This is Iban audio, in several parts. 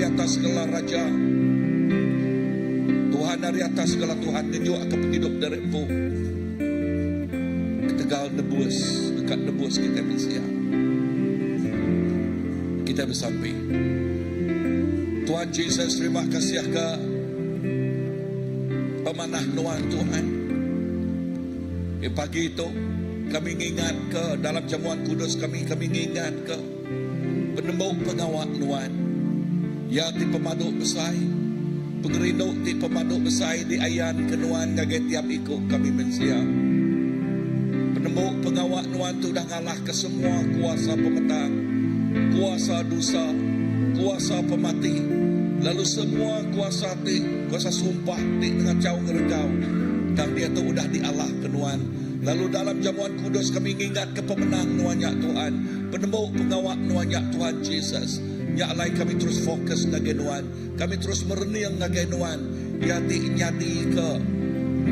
ari atas segala raja, Tuhan ari atas segala tuhan ngenjukka pengidup diri empu ketegal nebus deka nebus kitai mensia. Kitai besampi. Tuhan Jesus terima kasih ka pemanah nuan Tuhan. Di pagi tu kami ngingatka dalam jamuan kudus kami kami ngingatka penembu pengawa nuan iya ti pemadu besai pengerindu ti pemadu besai diayanka nuan ngagai tiap iku kami mensia. Penembu pengawa nuan tu udah ngalahka semua kuasa pemetang, kuasa dosa, kuasa pemati lalu semua kuasa ti kuasa sumpah ti ngachau ngeregau tang diatu udah dialahka nuan. Lalu dalam jamuan kudus kami ngingatka pemenang nuan nya Tuhan, penembu pengawa nuan nya Tuhan Jesus. Nya alai kami terus fokus ngagai nuan, kami terus merening ngagai nuan, iya ti nyadika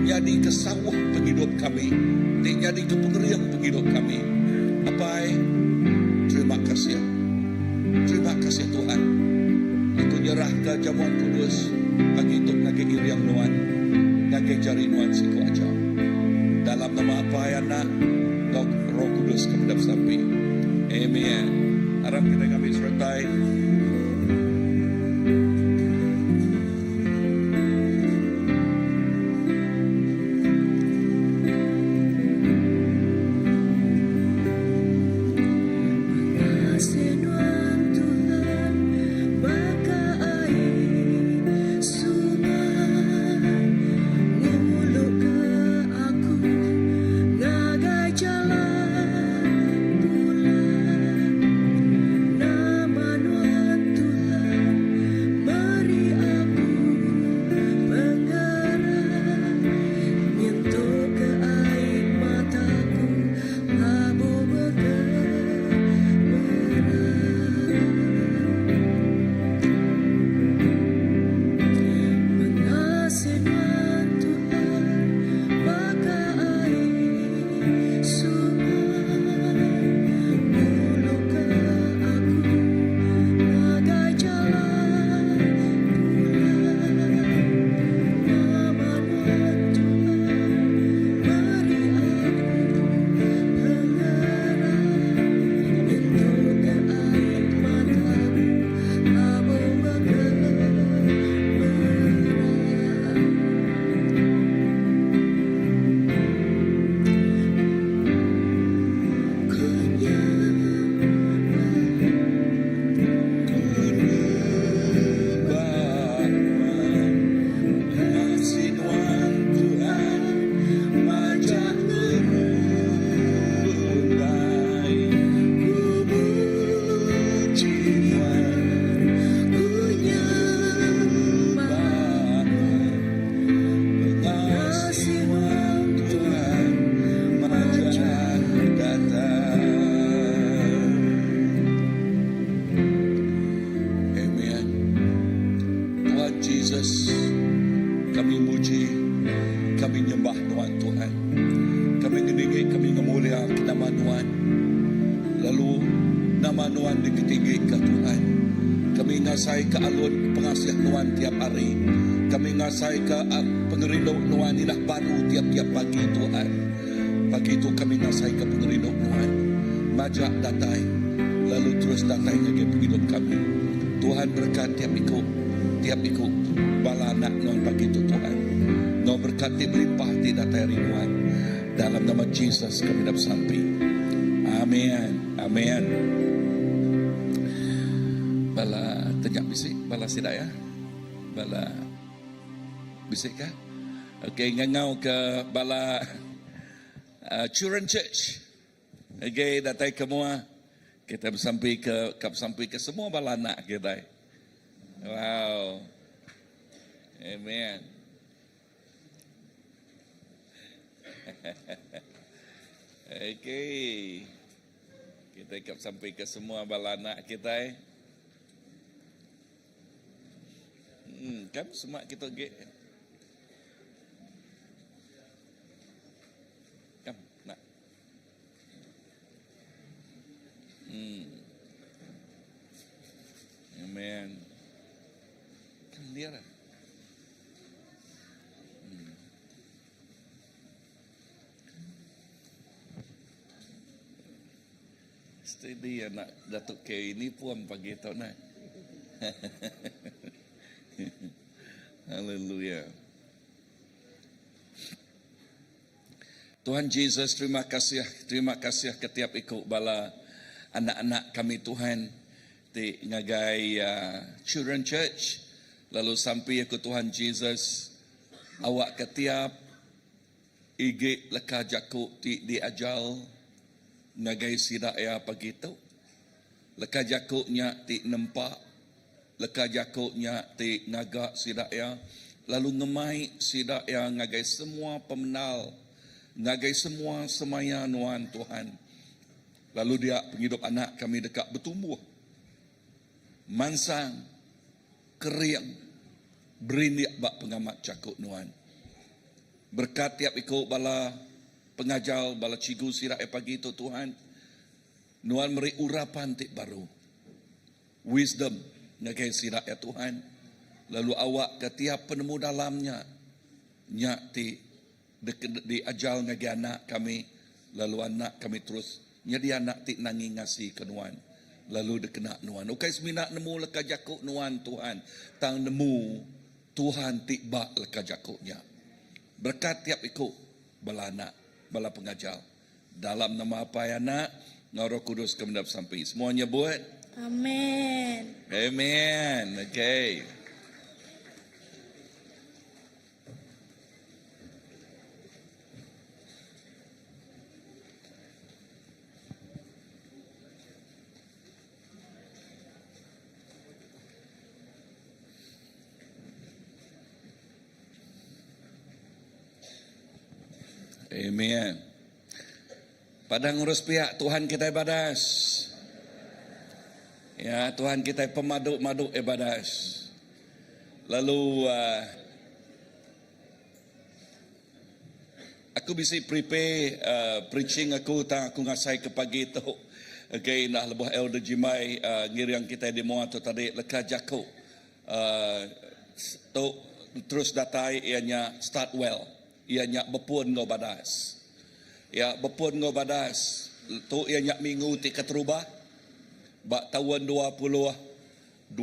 nyadika sauh pengidup kami, ti nyadika pengering pengidup kami. Apai, terima kasih. Terima kasih Tuhan. Aku nyerahka jamuan kudus pagi tu ngagai iring nuan, ngagai jari nuan siku aja. Dalam nama Apai, Anak, enggau Roh Kudus ke meda besampi. Amen. Aram kitai ngambi seretai. Pengasih nuan Tuhan baka ai sungai nguluka aku ngagai jalai pulai. Nama nuan Tuhan meri aku pengeran nyentukka ai mataku labuh bekemeran. Pengasih nuan Tuhan baka ai sungai nguluka aku ngagai jalai pulai. Nama nuan Tuhan meri aku pengeran nyentukka ai mataku labuh bekemeran. Ku nyembah Terubah nuan Pengasih nuan Tuhan majak ngerundai Ku muji nuan Ku nyembah nuan Pengasih nuan Tuhan majak datai. Amen. Tuhan Jesus, kami muji, kami nyembah Nuan Tuhan. Kami ngeninggi, kami ngemulia ke nama Nuan. Lalu nama Nuan diketinggika Tuhan. Kami ngasaika alun pengasih Nuan tiap hari. Kami ngasaika pengerindu Nuan indah baru tiap-tiap pagi Tuhan. Pagi tu kami ngasaika pengerindu Nuan majak datai lalu terus datai ngagai pengidup kami. Tuhan berekat tiap iku tiap iku bala anak Nuan pagi tu Tuhan. Enggau berekat ti belimpah ti datai ari Nuan. Dalam nama Jesus kami dah besampi. Amen. Amen. Bala tanya bisi bala sida ya. Bala bisi kah? Okey ngangau ke bala uh, children church. Okey datai ke mua kita besampi ke ka besampi ke semua bala anak kita. Wow. Amen. Okey. Kita ikap sampai ke semua bala anak kita. Kan semak kita ge. Kam nak. Amen. Clear ah. Hmm. Steady anak Datuk K ini puan pagi tu nah. Haleluya. Tuhan Jesus terima kasih terima kasih ke tiap iku bala anak-anak kami Tuhan ti ngagai Children Church lalu sampi aku Tuhan Jesus awak ke tiap igi leka jaku ti diajar ngagai sida iya pagi tu leka jaku nya ti nempa Leka jaku nya ti ngaga sida iya lalu ngemai sida iya ngagai semua pemendar, ngagai semua semaya Nuan, Tuhan. Lalu dia pengidup anak kami deka betumbuh, mansang, kering, berindik ba pengamat jaku Nuan. Berekat tiap iku bala pengajar, bala cikgu sida iya pagi tu, Tuhan. Nuan meri urapan ti baru. Wisdom ngagai sida ya Tuhan lalu awakka tiap penemu dalam nya nya ti diajar ngagai anak kami lalu anak kami terus nyadi anak ti nangi ngasika nuan lalu dikena nuan ukai semina nemu leka jaku nuan Tuhan tang nemu Tuhan ti ba leka jaku nya. Berekat tiap iku bala anak bala pengajar. Dalam nama Apai, Anak, enggau Roh Kudus ke menda besampi. Semua nyebut. Amen. Amen. Okay. Amen. Pada ngurus pihak Tuhan kitai badas. Ya, Tuhan kitai pemadu-madu eh badas. Lalu uh, aku bisi prepare uh, preaching aku tang aku ngasai ke pagi tu. Okay, nah lebuh Elder Jimai uh, ngiring kitai di mua tu tadi leka jaku uh, tu terus datai iya nya start well. Iya nya bepun enggau badas. Ya, bepun enggau badas. Tu iya nya minggu ti keterubah ba taun 2025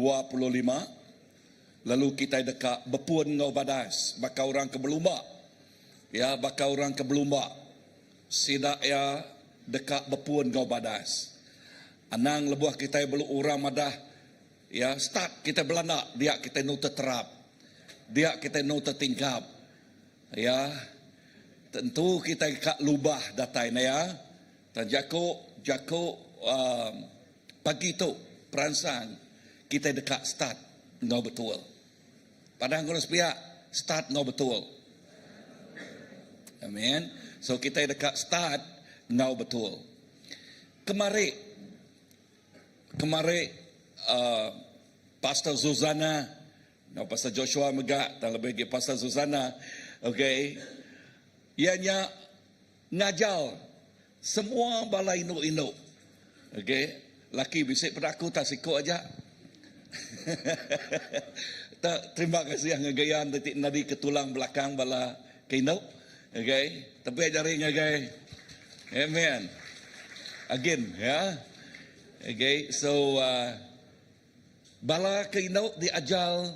lalu kitai deka bepun enggau badas baka orang ke belumba. Ya, baka orang ke belumba. Sida iya deka bepun enggau badas. Anang lebuh kitai belu orang madah ya start kitai belanda dia kitai enu teterap. Dia kitai enu tetingkap. Ya, tentu kitai ka lubah datai ne ya. Tang jaku jaku uhh pagi tu peransang kitai deka start enggau betul. Padah enggau sepiak start enggau betul. Amen. So kitai deka start enggau betul. Kemari kemari uhh Pastor Suzana Enggau Pastor Joshua mega tang lebih agi Pastor Susana okay iya nya ngajar semua bala indu-indu okay laki bisi peda aku tak siku aja tak terima kasih ngagai iya enti ti nyadi ke tulang belakang bala ke indu okay tapi jari ngagai amen again ya okay so uh, Bala ke indu diajar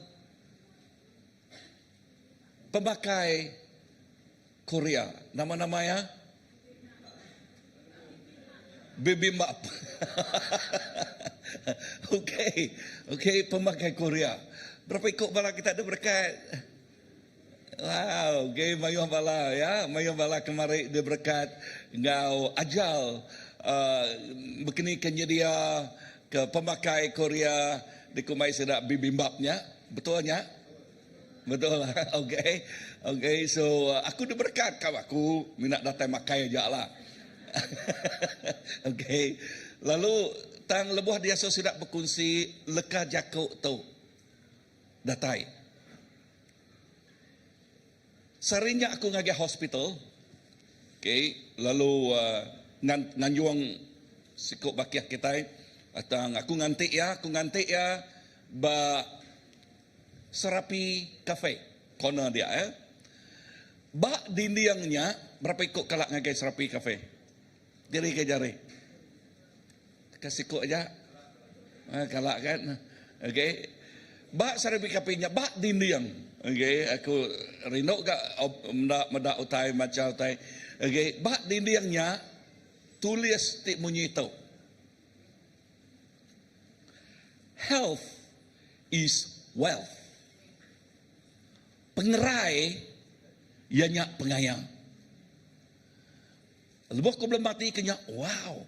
pemakai Korea. Nama-nama iya? Bibimbap. Okey, okey pemakai Korea. Berapa iku bala kita deh berekat? Wow, okey mayuh bala ya, mayuh bala kemari diberekat enggau ajar uhh bekeni ke nyedia ke pemakai Korea dikumbai sida bibimbap nya. Betul nya? Betul okey. Okey so aku diberekat ka aku mina datai makai aja lah. Okey. Lalu tang lebuh diasuh sida bekunsi leka jaku tu datai. Sehari nya aku ngagai hospital, okay, lalu nganjung siku bakih kitai tang aku nganti iya, aku nganti iya ba Serapi Cafe, corner dia eh. Ba dinding nya berapa iku kala ngagai Serapi Cafe? Jari ke jari. Ke siku aja. Ha, kala kan. Okey. Ba Serapi Cafe nya ba dinding. Okey, aku rindu ga meda meda utai macha utai. Okey, ba dinding nya tulis ti munyi tu. Health is wealth. Pengerai iya nya pengaya. Lebuh aku belum mati ke nya, wow.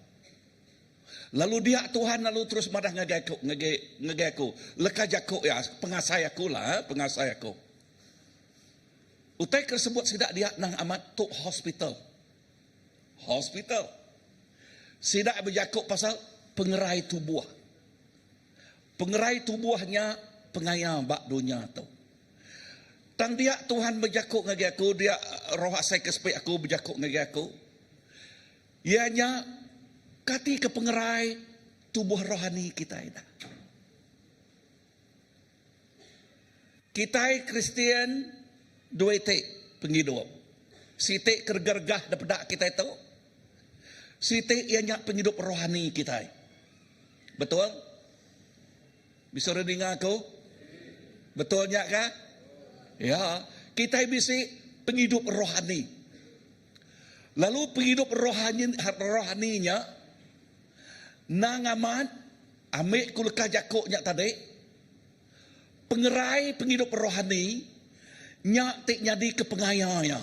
Lalu dia Tuhan lalu terus madah ngagai aku, ngagai ngagai aku. Leka jaku iya, pengasai aku lah, eh, pengasai aku. Utai ke sebut sida dia nang amat tu hospital. Hospital. Sida bejaku pasal pengerai tubuh. Pengerai tubuh nya pengaya ba dunya tu. Tang dia Tuhan bejaku ngagai aku, dia roh asai ke sepi aku bejaku ngagai aku. Iya nya kati ke pengerai tubuh rohani kitai dah. Kitai Kristian dua iti pengidup. Siti ke regah-regah da peda kitai tu. Siti iya nya pengidup rohani kitai. Betul? Bisi orang ninga aku? Betul nya ka? Ya, kitai bisi pengidup rohani. Lalu pengidup rohani rohani nya nang amat ambi ku leka jaku nya tadi pengerai pengidup rohani nya ti nyadika pengaya iya.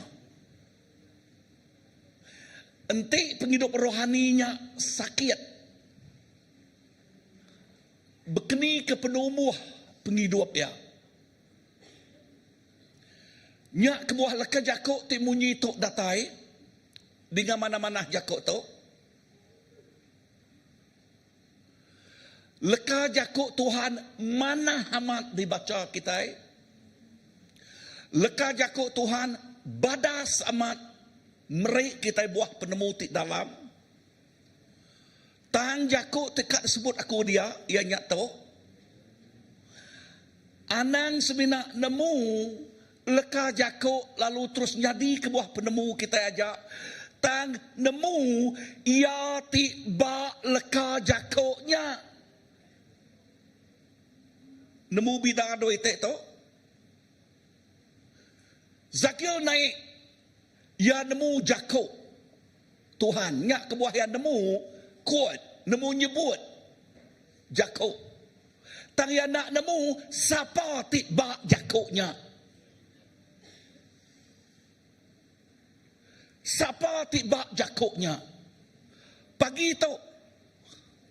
Enti pengidup rohani nya sakit, bekeni ke penumbuh pengidup iya. Nya kebuah leka jaku ti munyi tu datai, dinga manah-manah jaku tu. Leka jaku Tuhan manah amat dibacha kitai. Leka jaku Tuhan badas amat meri kitai buah penemu ti dalam. Tang jaku ti ka disebut aku dia iya nya tu, Anang semina nemu leka jaku lalu terus nyadika buah penemu kitai aja, tang nemu iya ti ba leka jaku nya. Nemu bida dua iti tu? Zakil naik iya nemu jaku Tuhan. Nya kebuah iya nemu quote, nemu nyebut jaku. Tang iya enda nemu sapa ti ba jaku nya. Sapa ti ba jaku nya. Pagi tu,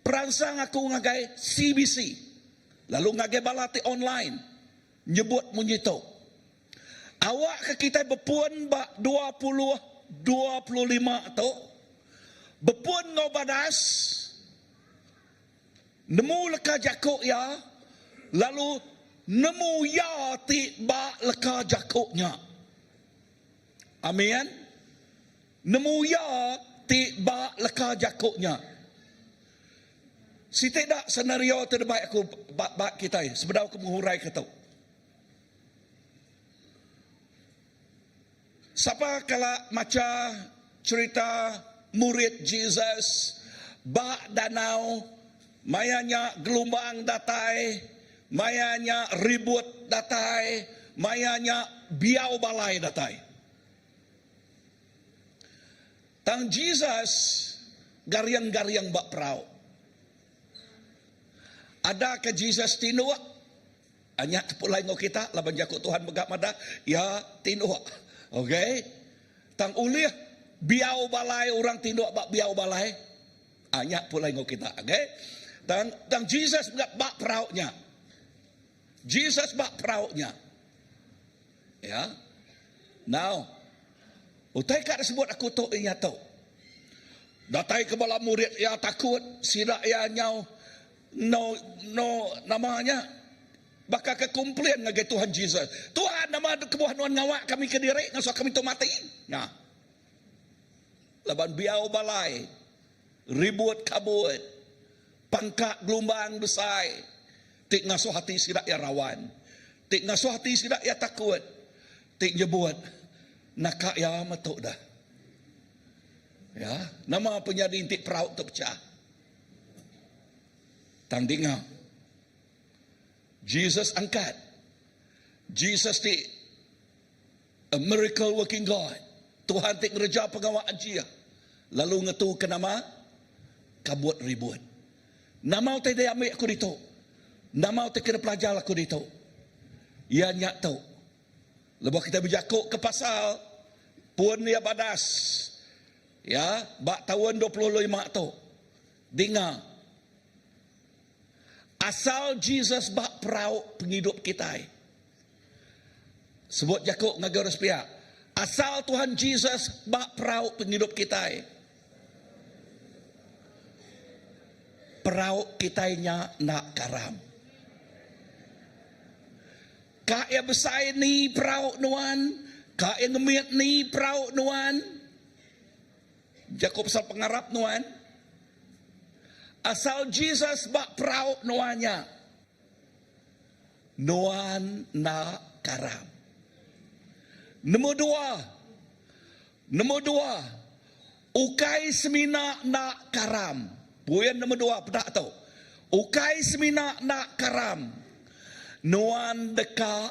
peransang aku ngagai CBC lalu ngagai bala ti online nyebut munyi tu. Awakka kitai bepun ba 2025 tu, bepun enggau badas, nemu leka jaku iya lalu nemu iya ti ba leka jaku nya. Amin. Nemu iya ti ba leka jaku nya. Siti da senario ti dibai aku ba ba kitai sebedau aku menguraika tu. Sapa kala macha cherita murid Jesus ba danau maya nya gelumbang datai, maya nya ribut datai, maya nya biau balai datai? Tang Jesus garing-garing ba perau. Adaka Jesus tinduk? Nya tepulai enggau kita laban jaku Tuhan mega madah iya tinduk. Okey. Tang ulih biau balai orang tinduk ba biau balai. Ah nya pulai enggau kita. Okey. Tang tang Jesus mega ba perau nya. Jesus ba perau nya. Ya. Now, utai ka disebut aku tu inya tu. Datai ke bala murid iya takut, sida iya nyau no no nama nya baka ke komplain ngagai Tuhan Jesus. Tuhan nama kebuah nuan ngawa kami kediri ngasuh kami tu mati? Nya. Laban biau balai, ribut kabut, pangka gelumbang besai ti ngasuh ati sida iya rawan. Ti ngasuh ati sida iya takut ti nyebut naka iya metu dah. Ya, nama penyadi enti perau tu pecah? Tang dinga. Jesus angkat. Jesus ti a miracle working God. Tuhan ti ngereja pengawa ajih lalu ngetu ke nama kabut ribut. Nama utai diambi aku ditu? Nama utai ke dipelajar aku ditu? Iya nya tu. Lebuh kitai bejaku ke pasal pun iya badas ya ba taun 25 tu dinga asal Jesus ba perau pengidup kitai. Sebut jaku ngagai orang sepiak. Asal Tuhan Jesus ba perau pengidup kitai. Perau kitai nya enda karam. Ka iya besai ni perau nuan, ka iya ngemit ni perau nuan. Jaku pasal pengarap nuan. Asal Jesus ba perau nuan nya. Nuan enda karam. Nombor dua, nombor dua, ukai semina enda karam. Poin nombor dua peda tu. Ukai semina enda karam. Nuan deka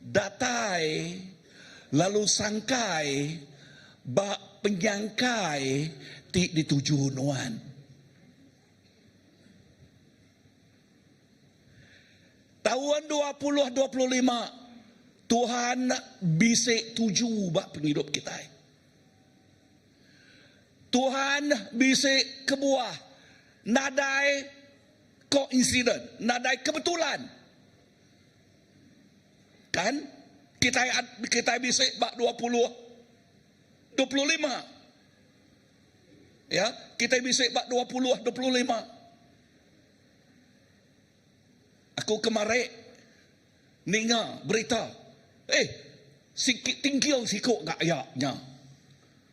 datai lalu sangkai ba penyangkai ti dituju nuan. Taun 2025, Tuhan bisi tuju ba pengidup kitai. Tuhan bisi kebuah nadai coincident, nadai kebetulan. Kan kitai kitai bisi ba 2025. Ya, kitai bisi ba 2025. Aku kemari ninga berita eh siki tingkil siku ga aya nya.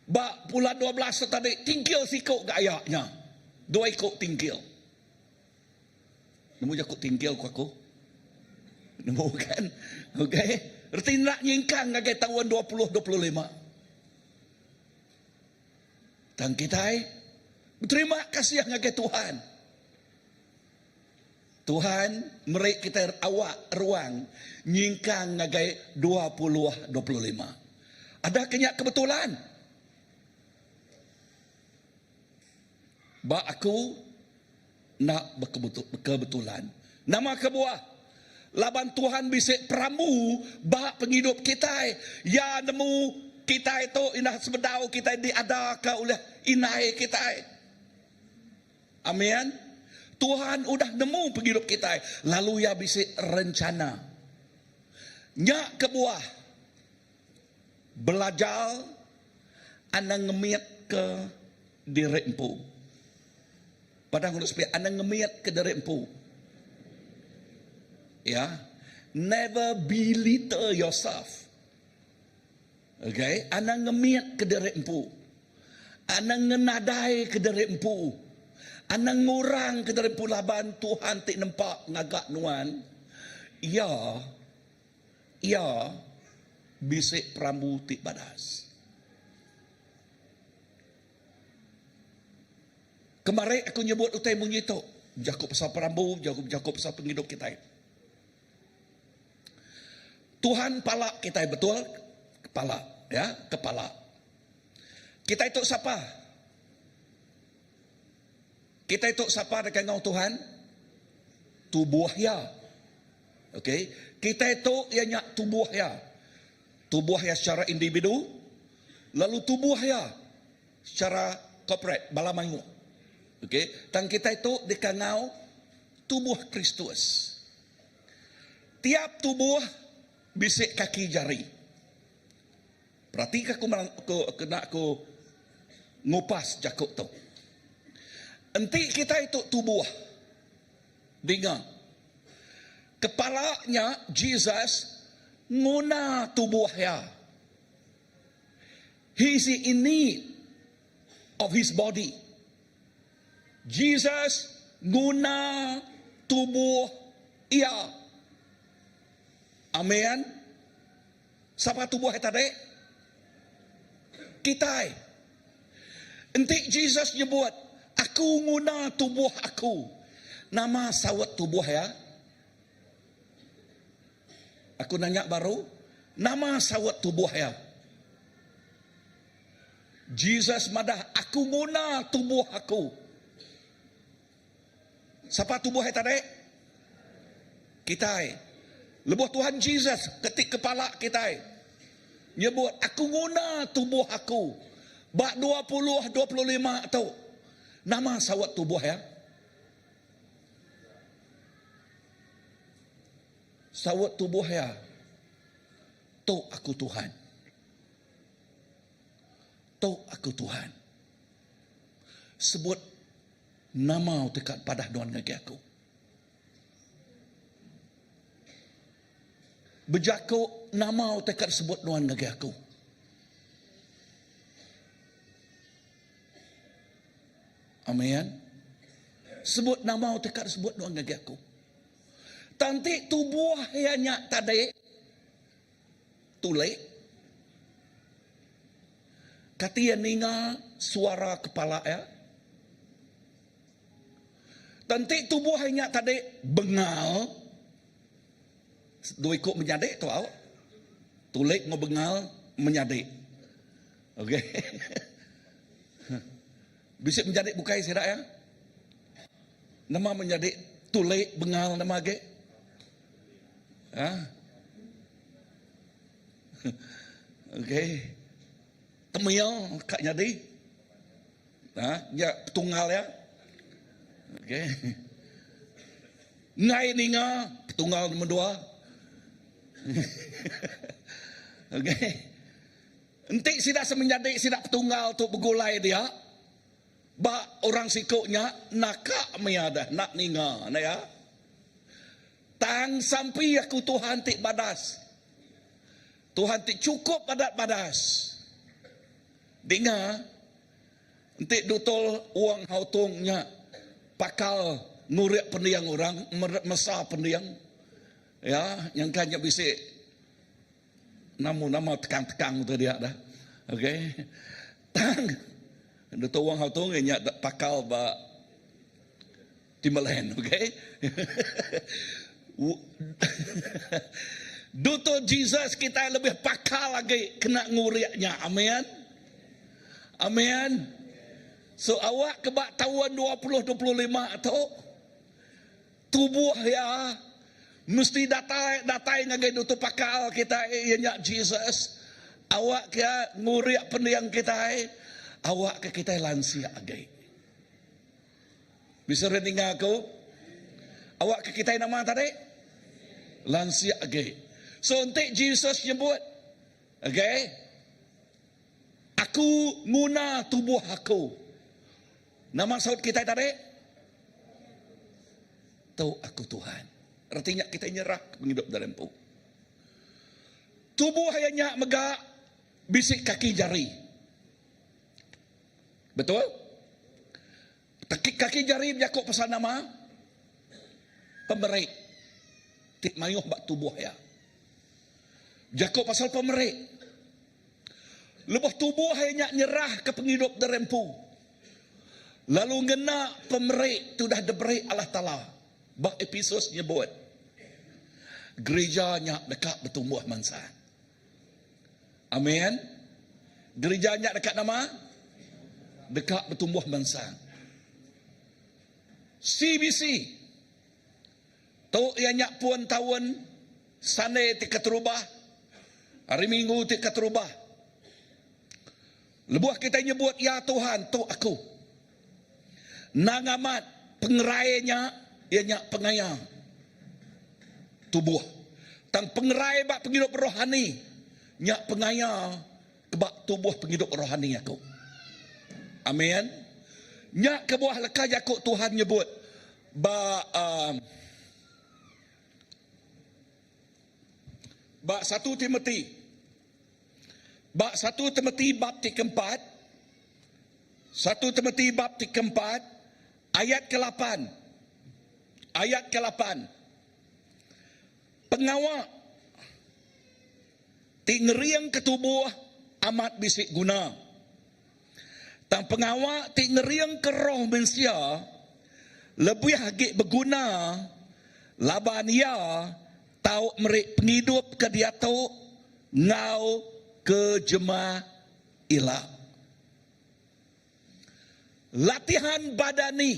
Ba bulan 12 tu tadi tingkil siku ga aya nya. Dua iku tingkil. Nemu jaku tingkil ku aku? Nemu kan? Okey. Reti enda nyingkang ngagai taun 2025. Tang kitai beterima kasih ngagai Tuhan. Tuhan meri kitai awak ruang nyingkang ngagai 2025. Ada ke nya kebetulan? Ba aku enda bekebetulan. Nama kebuah? Laban Tuhan bisi perambu ba pengidup kitai. Iya nemu kitai tu indah sebedau kitai diadaka ulih indai kitai. Amin. Tuhan udah nemu pengidup kitai lalu Iya bisi rencana. Nya kebuah belajar anang ngemitka diri empu. Padang Holy Spirit anang ngemitka diri empu. Ya. Never belittle yourself. Okay, anang ngemit ke diri empu. Anang ngenadai ke diri empu. Anang ngurang ke diri empu laban Tuhan ti nempa ngaga nuan. Iya iya bisi perambu ti badas. Kemari aku nyebut utai munyi tu, bejaku pasal perambu, bejaku pasal pengidup kitai. Tuhan pala kitai betul kepala ya kepala. Kitai tu sapa? Kitai tu sapa dekat enggau Tuhan? Tubuh iya. Okey, kitai tu iya nya tubuh iya. Tubuh iya secara individu lalu tubuh iya secara corporate bala mayuh. Okey, tang kitai tu dikangau tubuh Kristus. Tiap tubuh bisi kaki jari. Peratika aku ku kena aku ngupas jaku tu. Enti kitai tu tubuh dinga kepala nya Jesus nguna tubuh iya. He is in need of his body. Jesus nguna tubuh iya. Amen. Sapa tubuh iya tadi? Kitai. Enti Jesus nyebut, Aku nguna tubuh aku, nama saut tubuh iya? Aku nanya baru, nama saut tubuh iya? Jesus madah, Aku nguna tubuh aku. Sapa tubuh iya tadi? Kitai. Lebuh Tuhan Jesus ketik kepala kitai nyebut aku nguna tubuh aku ba 2025 tu. Nama saut tubuh iya? Saut tubuh iya, Tu aku Tuhan. Tu aku Tuhan. Sebut Nama utai ka padah nuan ngagai aku. Bejaku nama utai ka disebut nuan ngagai aku. Amen. Sebut nama utai ka disebut nuan ngagai aku. Tang ti tubuh iya nya tadi tulik. Kati iya ninga suara kepala iya? Tenti tubuh iya nya tadi bengal. Dua iku menyadi tu au. Tulik enggau bengal menyadi. Okey. Bisi menyadi bukai sida iya? Nama menyadi tulik bengal nama agi? Ha? Okey. Temil ka nyadi. Ha, nya petunggal iya. Okey. Enggai ninga petunggal nombor dua. Okey. Enti sida semenyadi sida petunggal tu begulai dia, ba orang siku nya naka maya dah enda ninga enda iya. Tang sampi aku Tuhan ti badas. Tuhan ti chukup adat badas. Dinga enti dutol Wong Hau Tung nya pakal ngurik pending orang mesa pending iya nyangka nya bisi namu nama tekang-tekang tu dia dah. Okey. Tang dutol Wong Hau Tung nya pakal ba Timberland, ok. Duto Jesus kitai lebih pakal agi kena ngurik nya. Amen. Amen. So awak ke ba taun 2025 tu tubuh iya mesti datai datai ngagai duto pakal kitai iya nya Jesus. Awak ke ngurik pending kitai, awak ke kitai lansik agi. Bisi orang ninga aku? Awak ke kitai nama tadi? Lansik agi. So enti Jesus nyebut, okay, aku nguna tubuh aku. Nama saut kitai tadi? Tu aku Tuhan. Reti nya kitai nyerah pengidup dalam empu. Tubuh iya nya mega bisi kaki jari. Betul? Kaki, kaki jari bejaku pasal nama? Pemeri ti mayuh ba tubuh iya. Bejaku pasal pemeri. Lebuh tubuh iya nya nyerahka pengidup diri empu, lalu ngena pemeri ti udah diberi Allah Taala ba Epesus nyebut, gerija nya deka betumbuh mansang. Amin. Gerija nya deka nama? Deka betumbuh mansang. CBC. Tu iya nya pun taun Sunday ti keterubah, hari Minggu ti keterubah. Lebuh kitai nyebut ya Tuhan tu aku. Endang amat pengerai nya iya nya pengaya tubuh. Tang pengerai ba pengidup rohani nya pengaya ke ba tubuh pengidup rohani aku. Amin. Nya kebuah leka jaku Tuhan nyebut ba uhh ba satu Timoti. Ba satu Timoti bab ti keempat, satu Timoti bab ti keempat ayat kelapan. Ayat kelapan. Pengawa. ti ngeringka tubuh amat bisi guna. Tang pengawa ti ngeringka roh mensia lebih agi beguna laban iya tau meri pengidup ke diatu enggau ke jemah ila. Latihan badani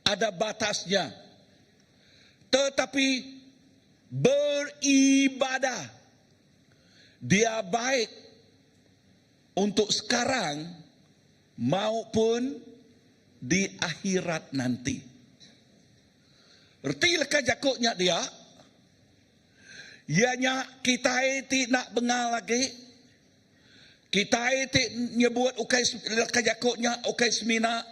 ada batasnya tetapi beribadah dia baik untuk sekarang maupun di akhirat nanti. Reti leka jaku nya dia, iya nya kitai ti enda bengal agi, kitai ti nyebut ukai leka jaku nya ukai semina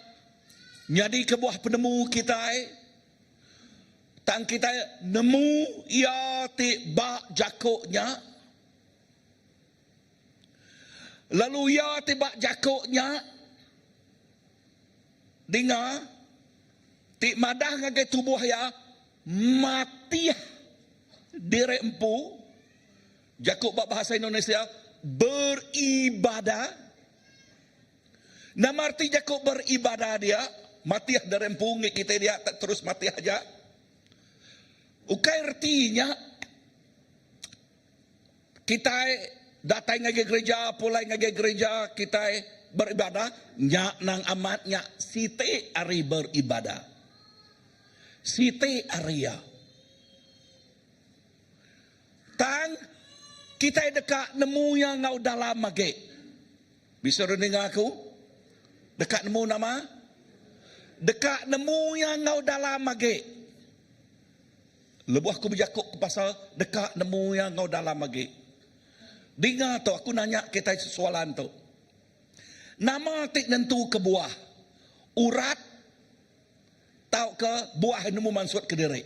nyadi kebuah penemu kitai, tang kitai nemu iya ti ba jaku nya. Lalu iya ti ba jaku nya dinga ti madah ngagai tubuh iya matih diri empu, jaku ba bahasa Indonesia beribadah. Nama reti jaku beribadah dia? Matih diri empu ngi kitai dia tak terus matih aja. Ukai reti nya Kitai datai ngagai gereja, pulai ngagai gereja, kitai beribadah, nya nang amat nya siti ari beribadah. Siti ari iya. Tang kitai deka nemu iya enggau dalam agi. Bisi orang ninga aku? Deka nemu nama? Deka nemu iya enggau dalam agi. Lebuh aku bejaku ke pasal deka nemu iya enggau dalam agi. Dinga tu aku nanya kitai soalan tu. Nama ti nentu ke buah? Urat tauka buah nemu mansut kediri?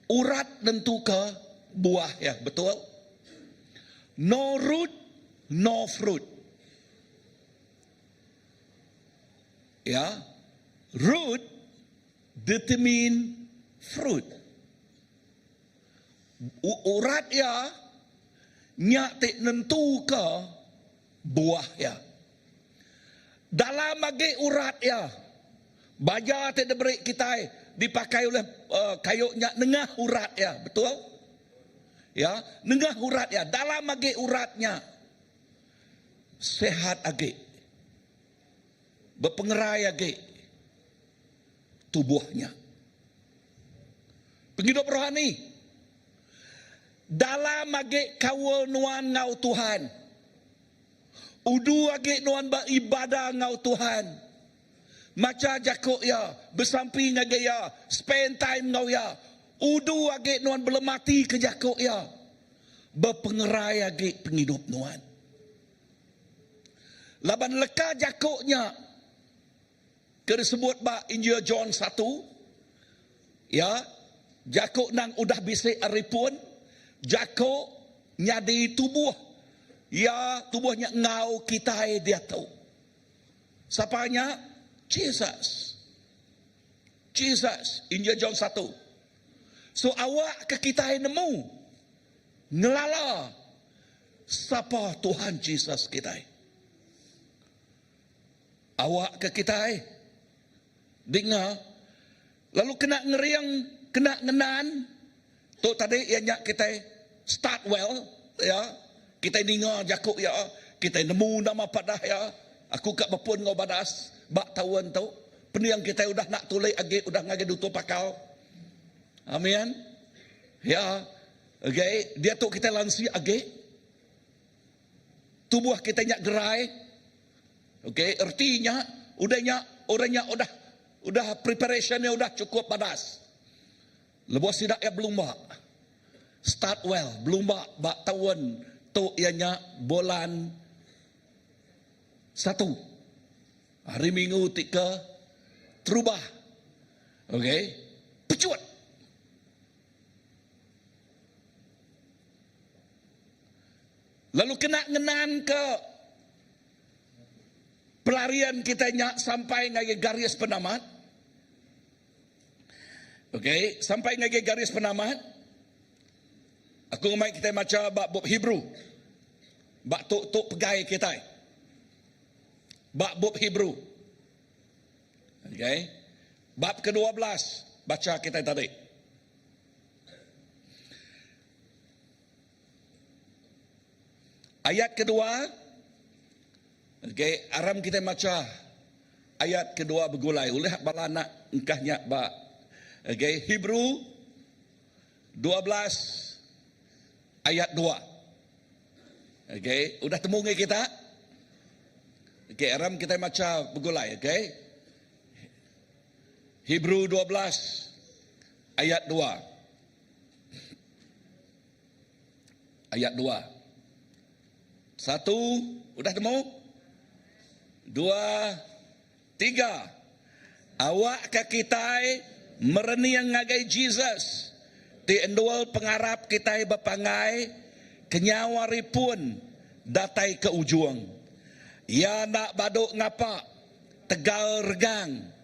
Urat nentu ke buah iya, betul? No root, no fruit. Ya, root Determine fruit. Urat iya nya ti nentuka buah iya. Dalam agi urat iya, baja ti diberi kitai dipakai ulih kayu nya nengah urat iya, betul? Ya, nengah urat iya, dalam agi urat nya sihat agi, bepengerai agi. Tubuh nya. Pengidup rohani. Dalam agi kaul nuan enggau Tuhan. Udu agi nuan beribadah enggau Tuhan. Macha jaku Iya, besampi ngagai Iya, spend time enggau Iya. Udu agi nuan belemati ke jaku Iya. Bepengerai agi pengidup nuan. Laban leka jaku nya ke disebut ba Injil John satu, iya, Jaku endang udah bisi ari pun, Jaku nyadi tubuh, iya tubuh nya enggau kitai diatu. Sapa nya? Jesus. Jesus, Injil John satu. So awakka kitai nemu, ngelala sapa Tuhan Jesus kitai. Awakka kitai dinga lalu kena ngering kena ngenan tu tadi iya nya kitai start well iya kitai ninga jaku iya kitai nemu nama padah iya aku ka bepun enggau badas ba taun tu pening kitai udah enda tuli agi udah ngagai dutur pakau amin iya okay diatu kitai lansik agi tubuh kitai nya gerai. Okey, erti nya udah nya orang nya udah udah preparation nya udah cukup badas. Lebuh sida iya belumba start well belumba ba taun tu iya nya bulan satu hari minggu ti ke terubah. Okey, pecut. Lalu kena ngenanka pelarian kitai nya sampai ngagai garis penamat. Okey, sampai ngagai garis penamat. Aku ngemai kitai macha ba bup Hebrew. Ba tu tu pegai kitai. Ba bup Hebrew. Okay. Bab ke-12 bacha kitai tadi. Ayat kedua, okay, aram kitai macha ayat kedua begulai ulih bala anak engkah nya ba okay, Hebrew 12 ayat 2. Okay, udah temu ngi kita? Okay, aram kitai macha begulai, okay. Hebrew 12 ayat 2. Ayat 2. Satu, udah temu? Dua, tiga. Awakka kitai merening ngagai Jesus, ti endul pengarap kitai bepanggai kenyau ari pun datai ke ujung. Iya enda badu ngapa tegal regang.